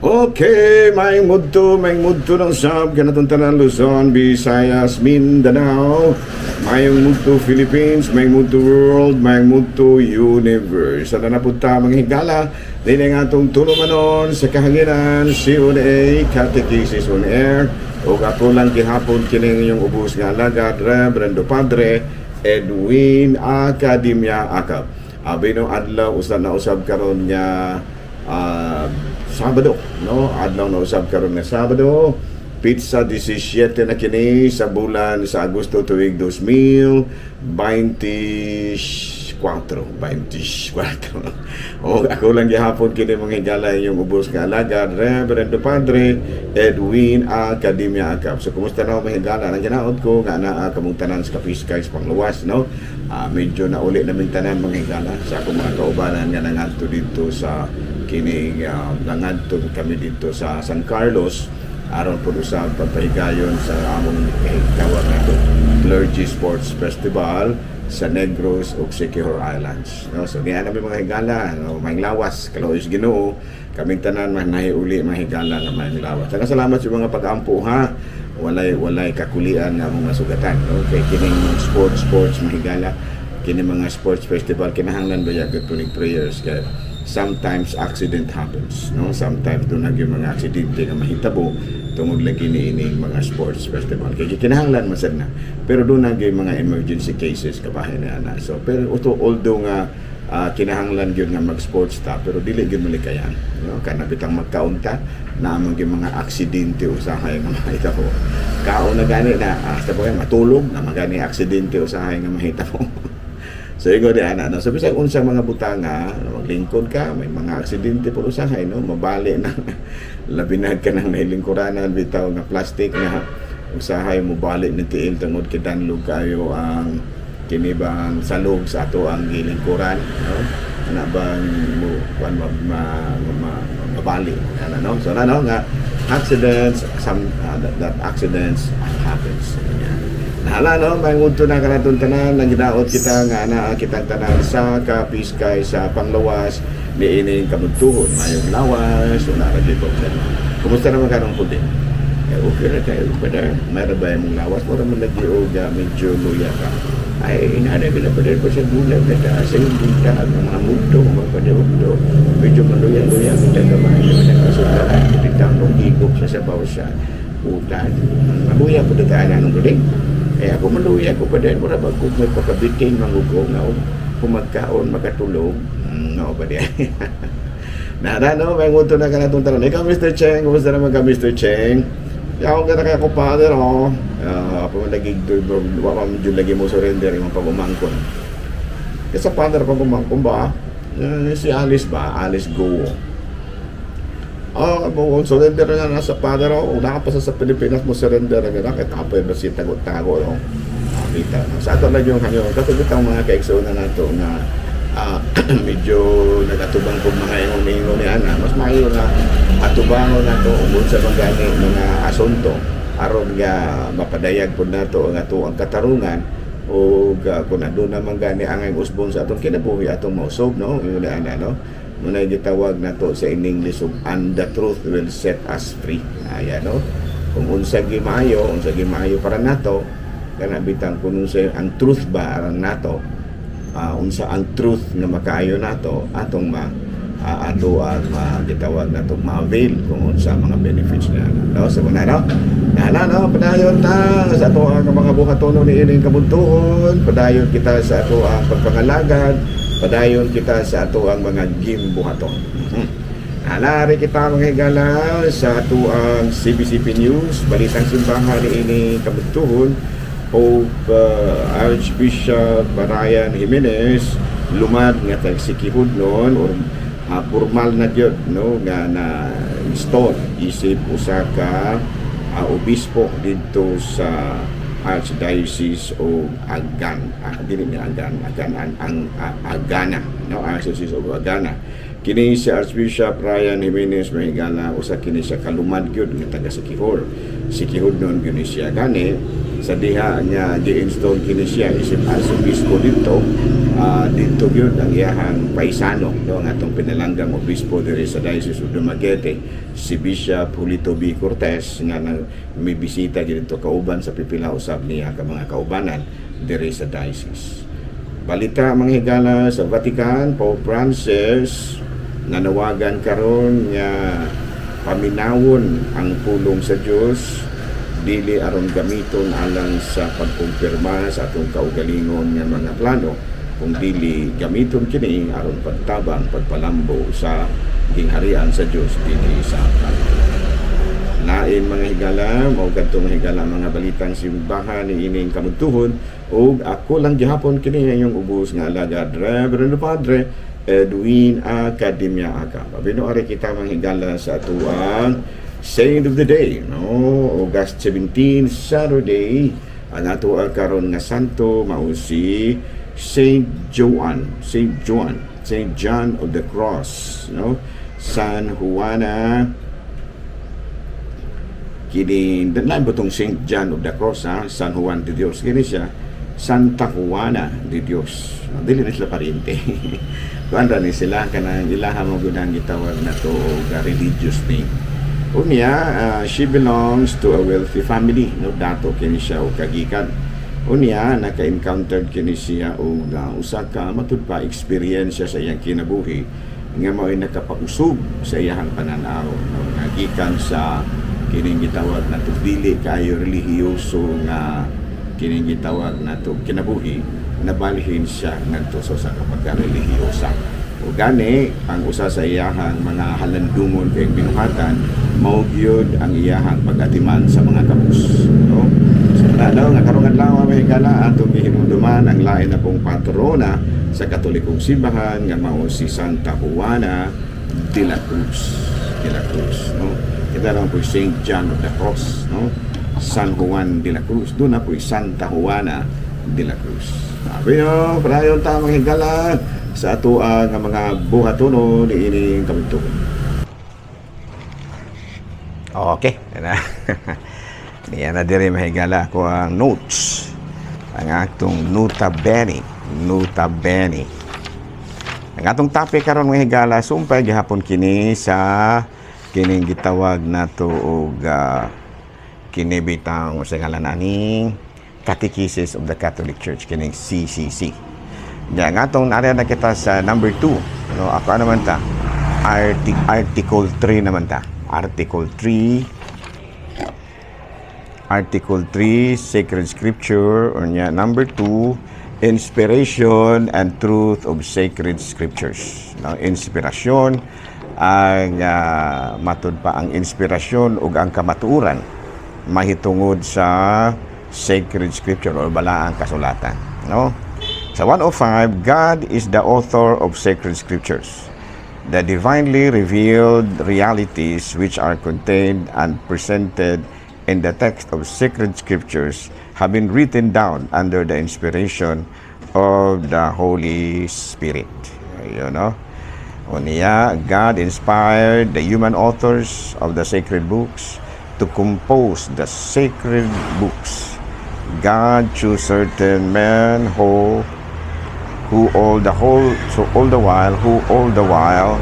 Okay, maayong mudto ng usab kanatong tanan, Luzon, Visayas, Mindanao, maayong mudto Philippines, maayong mudto world, maayong mudto universe. Sana napunta mga higala, din ang atong tulumanon sa kahanginan, CONA, Catechesis on Air, o ako lang gihapon kining inyong ubos nga alagad, Reverendo Padre Edwin Academia Acap. Abi no adlaw usab na usab karon nga Sabado, no? Adlaw na usab karon nga Sabado, petsa 17 na kini sa bulan sa Agosto tuig 2024, 24. O ako lang gihapon kini mga higala, inyong ubos nga alagad, Reverendo Padre Edwin Academia Acap. So kumusta na mga higala? Nang ginaot ko nga naa kamong tanan sa kapiskay sa pangluwas, no? Medyo nauli na tanan mga higala sa akong mga kaubanan nga nangadto dito sa kining nangadto kami dito sa San Carlos aron po sa pagpahigayon sa among tawag nato Clergy Sports Festival sa Negros ug Siquijor Islands. No? So niya namin mga higala, no? Maayong lawas, kaluoy sa Ginoo, kaming tanan man nahiuli mga higala nga maayong lawas. Saka salamat sa mga pag-ampo ha. Walay kakulian nga mga sugatan, no? Kay kining sports sports mga higala, kini mga sports festival kinahanglan ba gyud tunig prayers kay sometimes accident happens, no? Sometimes doon yung mga aksidente nga mahitabo tungod lagi ni ining mga sports festival kay kinahanglan man sad na, pero doon na yung mga emergency cases kabahin na ana. So pero uto, although nga kinahanglan gyud nga mag sports ta, pero dili gyud malikayan, no? Kana bitang magkaunta na among gyud mga aksidente usahay nga mahitabo. Kaon na gani na sa matulog na magani aksidente usahay nga mahitabo. So ingon di ana, no? So bisag unsang mga butanga, maglingkod ka, may mga aksidente po usahay, no? Mabali na labi na ka nang nahilingkuranan bitaw nga plastic nga usahay mo bali ni tiil tungod kay danlog kayo ang kini bang salog sa ato ang gilingkuran, no? Ana bang mo kuan ma, ma, ma, mabali ana, no? So ano nga accidents some that accidents happens. Yeah. Nahala no, may ngunto na kanatong tanan, nagdaot kita nga ana kitang tanan sa kapiskay sa panglawas ni ining kabuntuhon, mayong lawas, una ra gyud problema. Kumusta naman kanong pudi? Eh, okay ra kayo brother. Mayroon ba imong lawas? Mura man lagi og medyo luya ka. Ay, inana bila brother pa sa bulan na ta sa yung buntag ng mga mundo, mga padawagdo. Medyo maluya-luya kita gamay naman ang kasundaran. Bitang nung higop sa sabaw sa utan. Maluya po na anong galing. Eh ako maluya ko pa din, mura ba kung may pagkabiting mangugo nga kung magkaon makatulog, no ba di? Nara no, may ngunto na ka na itong tanong. Ikaw, Mr. Cheng, kumusta naman ka, Mr. Cheng? Yaw ka na kaya ko, father, oh. Pa man lagi, wa pa man lagi mo surrender yung pag-umangkon. Kasi father pag-umangkon ba? Si Alice ba? Alice Go. Ah, mo surrender na na sa father, oh. Una ka pa sa Pilipinas mo surrender na gana kay kapoy ba si tago-tago, oh. Kita. Sa ato lang yung kanyo, katong mga kaigsoon na nato nga medyo nagatubang kog mga ingon-ingon ni ana, mas maayo na atubangon nato ug unsa man gani mga asunto aron nga mapadayag pud nato ang ato ang katarungan o kung aduna man gani ang usbon sa atong kinabuhi atong mausob, no? Ingon ni ana, no? Muna gitawag nato sa in English og "And the truth will set us free." Ayan, no? Kung unsa gimaayo para nato kana bitang kung unsa ang truth ba aron nato, unsa ang truth nga makaayo nato atong ma ato ang gitawag nato ma-avail kung unsa mga benefits na, no? So na, no, nala no, padayon ta sa ato ang mga buhatonon ni ining kabuntuon. Padayon kita sa ato ang pagpangalagad, padayon kita sa ato ang mga gimbuhaton. Alari kita mga higala sa ato ang CBCP News, Balitang Simbahan ni ini kabuntuhon. Pope Archbishop Ryan Jimenez lumad nga tag Siquijornon or formal na gyud, no, nga na install isip usa ka obispo didto sa Archdiocese o Agan, dili ni Agan Agan ang Agana, no? Archdiocese of Agana. Kini si Archbishop Ryan Jimenez, mahigala, usa kini siya kalumad gyud nga taga Siquijor. Siquijornon gyud ni siya gani. Sa diha nga gi-install kini siya isip arsobispo dito, dito gyud ang iyahang paisano, no, ang atong pinalanggang obispo diri sa Diocese of Dumaguete, si Bishop Julito B. Cortez, nga nang may bisita gyud dito kauban sa pipila usab niya ka mga kaubanan diri sa diocese. Balita, mga higala, sa Vatican, Pope Francis nanawagan karon nga paminawon ang pulong sa Dios, dili aron gamiton alang sa pagkumpirma sa atong kaugalingon nga mga plano, kung dili gamiton kini aron pagtabang, pagpalambo sa gingharian sa Dios dinhi sa kalibutan. Lain, mga higala, mao kadto, mga higala, mga balitang simbahan ni ining kamudtuhon, ug ako lang gihapon kini, inyong ubos nga alagad, Reverend Padre Edwin Academia Aka. Pabino ari kita, mga higala, sa atuang Saint of the Day, no? August 17, Saturday, ang ato karon nga santo mao si Saint Joan, Saint Joan, Saint John of the Cross, no? San Juana kini. Lain ba tong Saint John of the Cross, ha? San Juan de Dios kini siya, Santa Juana de Dios. Dili na sila pariente. Kuan ra ni sila, kanang ilaha mo gud ang gitawag na to og religious name. Unya, she belongs to a wealthy family, no? Dato kini siya og kagikan. Unya, naka-encounter kini siya og usa ka matud pa eksperyensya sa iyang kinabuhi nga mao'y nakapausog sa iyang pananaw, no? Nga gikan sa kining gitawag na to dili kaayo relihiyoso nga kining gitawag na to kinabuhi, nabalhin siya ngadto sa usa ka pagka-relihiyosa. O gani, ang usa sa iyahang mga halandungon kay binuhatan mao gyud ang iyahang pag-atiman sa mga kabus, no? So na no, nga karong adlaw, mga higala, atong gihinumduman ang lain na pong patrona sa Katolikong simbahan nga mao si Santa Juana de la Cruz. De la Cruz, no? Kita naman po Saint John of the Cross, no? San Juan de la Cruz. Doon na po Santa Juana de la Cruz. Sabi no, padayon ta, mga higala, sa ato nga mga buhatono ni ining kabugtugon. Okay. Na. Niya na diri, mahigala, ko ang notes. Ang atong nota bene. Nota bene. Ang atong topic karon, mga higala, sumpay gihapon kini sa kining gitawag nato og kini bitang sa ngalan aning Catechesis of the Catholic Church, kining CCC. Nya ang atong area na kita sa number 2. No, ako ano man ta? Article 3 naman ta. Article 3. Article 3, Sacred Scripture, or nya number 2, Inspiration and Truth of Sacred Scriptures. No, inspirasyon ang matud pa ang inspirasyon ug ang kamatuoran mahitungod sa Sacred Scripture or balaang kasulatan, no? Sa 105, God is the author of sacred scriptures. The divinely revealed realities which are contained and presented in the text of sacred scriptures have been written down under the inspiration of the Holy Spirit. You know? Unya, God inspired the human authors of the sacred books to compose the sacred books. God chose certain men who all the whole so all the while who all the while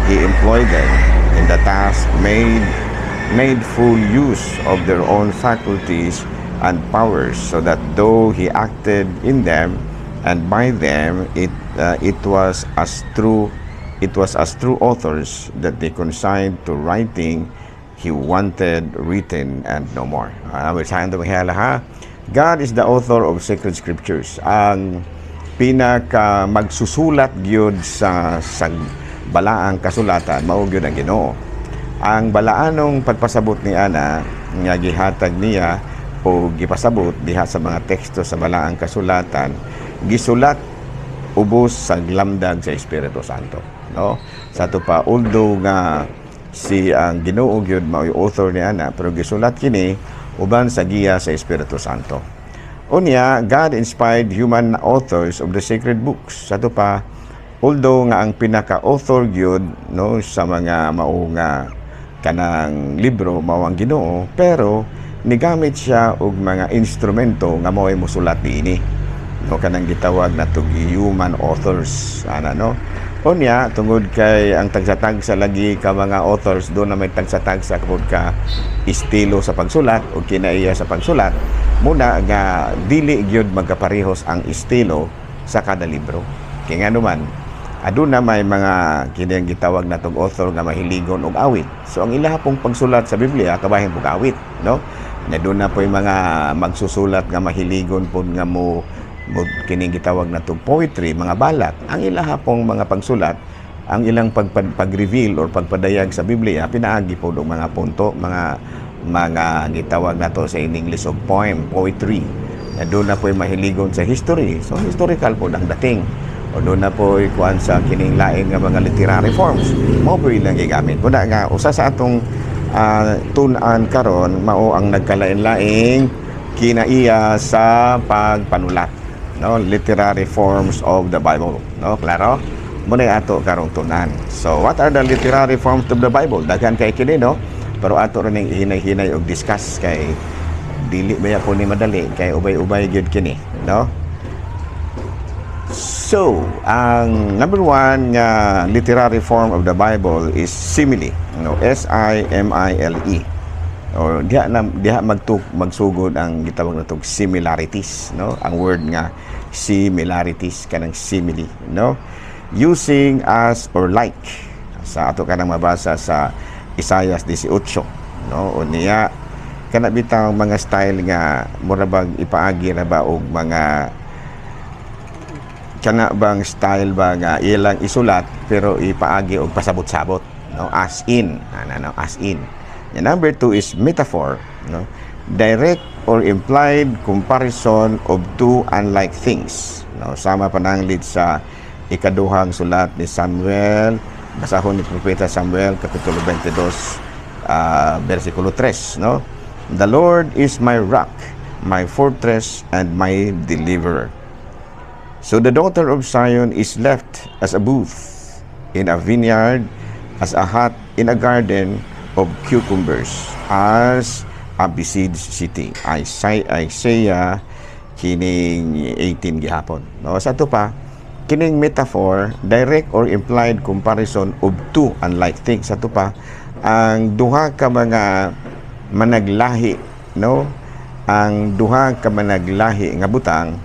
he employed them in the task made full use of their own faculties and powers, so that though he acted in them and by them, it was as true authors that they consigned to writing he wanted written and no more. Ha? God is the author of sacred scriptures. Ang pinaka magsusulat gyud sa balaang kasulatan mao gyud ang Ginoo. Ang balaanong pagpasabot ni ana nga gihatag niya o gipasabot diha sa mga teksto sa balaang kasulatan, gisulat ubos sa lamdag sa Espiritu Santo, no? Sa ato pa, although nga si ang Ginoo gyud mao'y author ni ana, pero gisulat kini uban sa giya sa Espiritu Santo. Unya, God inspired human authors of the sacred books. Sa ato pa, although nga ang pinaka-author gyud, no, sa mga mao nga kanang libro mao ang Ginoo, pero Nigamit siya og mga instrumento nga mao'y mosulat niini, no, kanang gitawag natog human authors ana, no? Unya, tungod kay ang tagsa-tagsa lagi ka mga authors doon na may tagsa-tagsa kapod ka estilo sa pagsulat o kinaiya sa pagsulat, muna nga dili gyud magkaparehos ang estilo sa kada libro. Kay ngano man, aduna may mga kini ang gitawag natong author nga mahiligon og awit. So ang ilaha pong pagsulat sa Biblia kabahin pog awit, no? Na doon na po yung mga magsusulat nga mahiligon pod nga mo kining gitawag natong poetry, mga balat. Ang ilaha pong mga pagsulat, ang ilang pag-reveal or pagpadayag sa Biblia pinaagi po og mga punto, mga gitawag nato sa in English og poem, poetry. Na doon na po yung mahiligon sa history. So historical po ang dating. O doon na po kuan sa kining lain nga mga literary forms. Mao po ilang gigamit. Muna nga usa sa atong tun-an karon mao ang nagkalain-laing kinaiya sa pagpanulat, no? Literary forms of the Bible, no? Klaro mo na ato karong tunan. So what are the literary forms of the Bible? Daghan kay kini, no? Pero ato ra ning hinay-hinay og discuss kay dili ba po ni madali kay ubay-ubay gyud kini, no? So ang number one nga literary form of the Bible is simile, no? S I M I L E, or diha na diha magsugod ang gitawag natong similarities, no? Ang word nga similarities, kanang simile, no? Using "as" or "like" sa ato kanang mabasa sa Isaiah 18, no? O niya kana bitaw mga style nga mura bag ipaagi ra ba og mga kana bang style ba nga ilang isulat pero ipaagi og pasabot-sabot, no? As in ano, no? As in. And number two is metaphor, no? Direct or implied comparison of two unlike things, no? Sama pananglit sa ikaduhang sulat ni Samuel, basahon ni Propeta Samuel, kapitulo 22, versikulo 3, no? "The Lord is my rock, my fortress and my deliverer. So the daughter of Zion is left as a booth in a vineyard, as a hut in a garden of cucumbers, as a besieged city." Isaiah kining 18 gihapon. No, sa ato pa, kining metaphor, direct or implied comparison of two unlike things. Sa ato pa, ang duha ka mga managlahi, no? Ang duha ka managlahi nga butang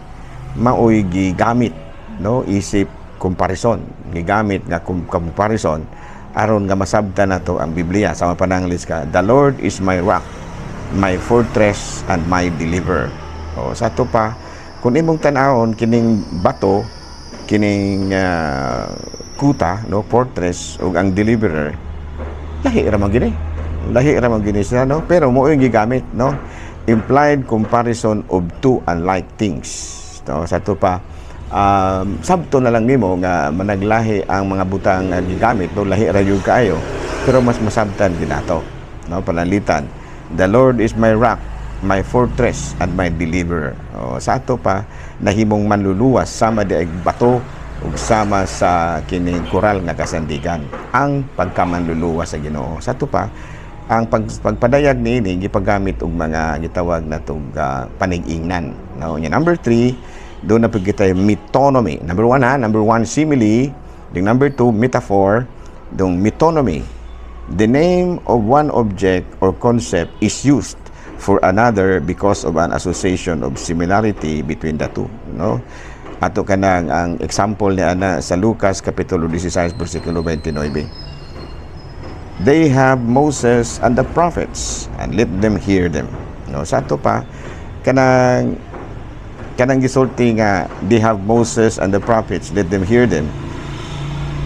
maoy gigamit, no, isip comparison, gigamit nga comparison aron nga masabtan nato ang Biblia. Sama pananglit ka "The Lord is my rock, my fortress and my deliverer." O sa ato pa, kung imong tan-awon kining bato, kining kuta, no, fortress ug ang deliverer, lahi ra man gini, lahi ra man gini siya, no? Pero mo yung gigamit, no? Implied comparison of two unlike things, no? Sa ato pa, sabto na lang nimo nga managlahi ang mga butang nga gigamit, no? Lahi ra gyud kaayo pero mas masabtan ginato, no? Pananglitan, "The Lord is my rock, my fortress and my deliverer." O, sa ato pa, nahimong manluluwas sama di ay bato ug sama sa kining koral nga kasandigan ang pagkamanluluwas sa Ginoo. Sa ato pa, ang pagpadayag niini gipagamit og mga gitawag natong panig-ingnan, no? Nya number 3, doon na pud kita metonymy. Number 1 ha, number 1 simile, ding number 2 metaphor, dong metonymy. The name of one object or concept is used for another because of an association of similarity between the two, no? Ato kanang ang example ni ana sa Lucas kapitulo 16 bersikulo 29. "They have Moses and the prophets, and let them hear them." No, sa ato pa, kanang gisulti nga "They have Moses and the prophets, let them hear them."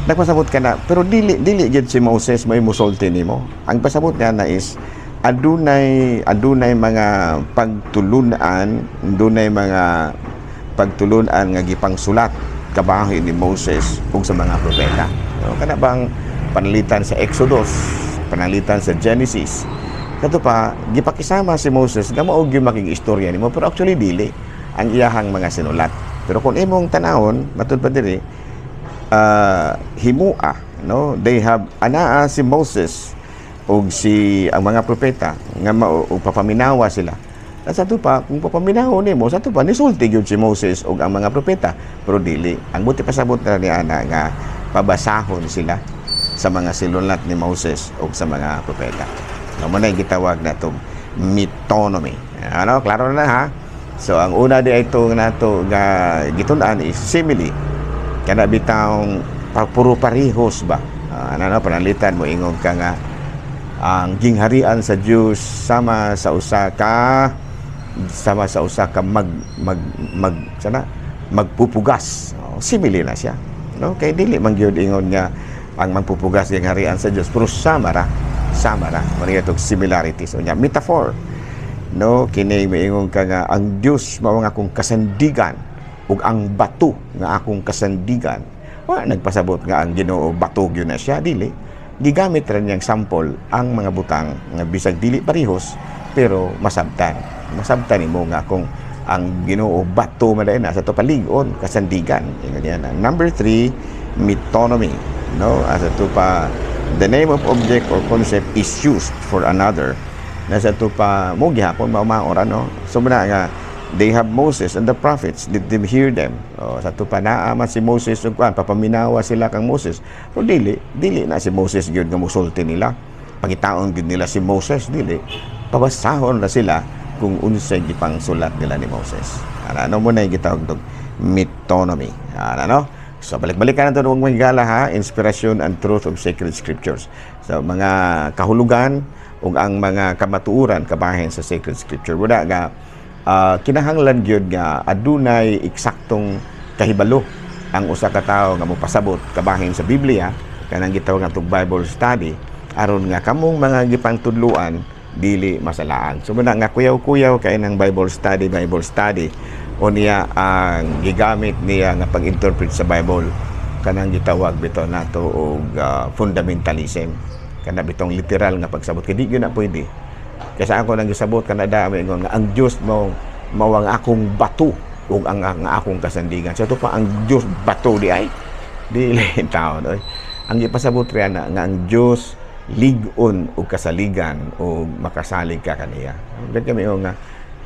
Nagpasabot ka na, pero dili dili gyud si Moses may musulti nimo. Ang pasabot niya na is adunay mga pagtulunan, adunay mga pagtulunan nga gipangsulat kabahin ni Moses ug sa mga propeta. No, kana bang panalitan sa Exodus, panalitan sa Genesis. Kato pa, gipakisama si Moses nga mao gyud makig istorya nimo, pero actually dili ang iyahang mga sinulat. Pero kung imong tanawon, matud pa diri, himua, no? They have anaa si Moses Og si ang mga propeta nga mao og papaminawa sila. At sa pa, kung papaminaw nimo, sa pa nisulti gyud si Moses og ang mga propeta, pero dili. Ang buti pasabot na ni ana nga pabasahon sila sa mga sinulat ni Moses og sa mga propeta. No, mo na gitawag natong metonymy. Ano, klaro na ha? So ang una di ay ito nato nga gitun-an is simile. Kana bitawng puro parihos ba? Ano no, pananglitan mo ingon ka nga ang gingharian sa Dios sama sa usa ka mag mag mag sana magpupugas. Oh, simile na siya. No, kay dili man gyud ingon nga ang magpupugas gingharian sa Dios, pero sama ra, sama ra. Mao itong similarities. Unya, metaphor. No, kini miingon ka nga ang Dios mao ang akong kasandigan ug ang bato nga akong kasandigan. Wa nagpasabot nga ang Ginoo bato gyud na siya, dili. Gigamit ra niyang sample ang mga butang nga bisag dili parehos pero masabtan. Masabtan nimo nga kung ang Ginoo bato man na sa to palig-on, kasandigan. Ingon niya na. Number 3, metonymy. No, asa to pa, the name of object or concept is used for another. Nasa to pa mo gihapon mao ora, no. So muna nga they have Moses and the prophets, let them hear them. Oh, sa to pa naa man si Moses ug kuan, papaminawa sila kang Moses, pero dili dili na si Moses gyud nga musulti nila, pangitaon gyud nila si Moses, dili, pabasahon na sila kung unsay gipangsulat nila ni Moses. Ano mo na gitawag tog metonymy. Ano, no? So balik-balikan nato og mga ha, inspiration and truth of sacred scriptures. So mga kahulugan ug ang mga kamatuoran kabahin sa sacred scripture. Wala nga kinahanglan gyud nga adunay eksaktong kahibalo ang usa ka tawo nga mopasabot kabahin sa Biblia, kanang gitawag nga Bible study, aron nga kamong mga gipangtudluan dili masalaan. So muna nga kuyaw-kuyaw kay ng Bible study, Bible study o niya ang gigamit niya nga pag-interpret sa Bible, kanang gitawag bitaw nato og fundamentalism, kana bitong literal nga pagsabot, kay di gyud na pwede. Kaysa ako nang gisabot kana da ingon nga ang Dios mo mao ang akong bato ug ang akong kasandigan. So ito pa ang Dios bato di ay dili taon oy. Ang gipasabot riya na nga ang Dios lig-on ug kasaligan o makasalig ka kaniya. Dili kami nga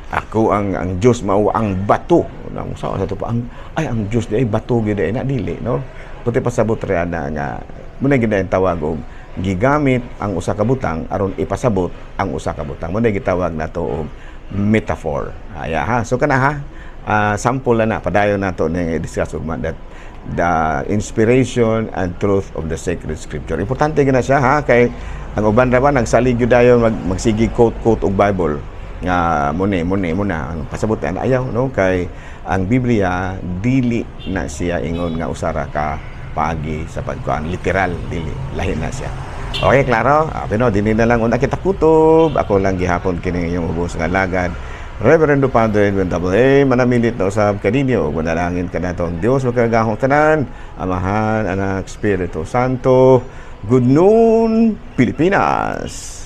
ako ang Dios mao ang bato. Nang sa to pa ang ay ang Dios di ay bato gyud ay na, dili, no. Puti pasabot riya na nga muna gyud ang tawag og gigamit ang usa ka butang aron ipasabot ang usa ka butang. Mo na gitawag nato og metaphor. Aya ha. So kana ha, sample na padayon nato ni discuss ugma that the inspiration and truth of the sacred scripture. Importante gina siya ha, kay ang uban ra ba nagsalig gyud dayon magsigi quote quote og Bible nga muni muni muna ang pasabot ana, ayaw, no, kay ang Biblia dili na siya ingon nga usara ka paagi sa pagkuan literal, dili, lahi na siya. Okay, klaro? Ah, pero dinhi na lang una kita kutob. Ako lang gihapon kini inyong ubos nga alagad, Reverendo Padre Edwin Double A, manamilit na usab kaninyo. Ug manalangin kanato ang Dios makagagahong tanan, Amahan, Anak, Espiritu Santo. Good noon, Pilipinas.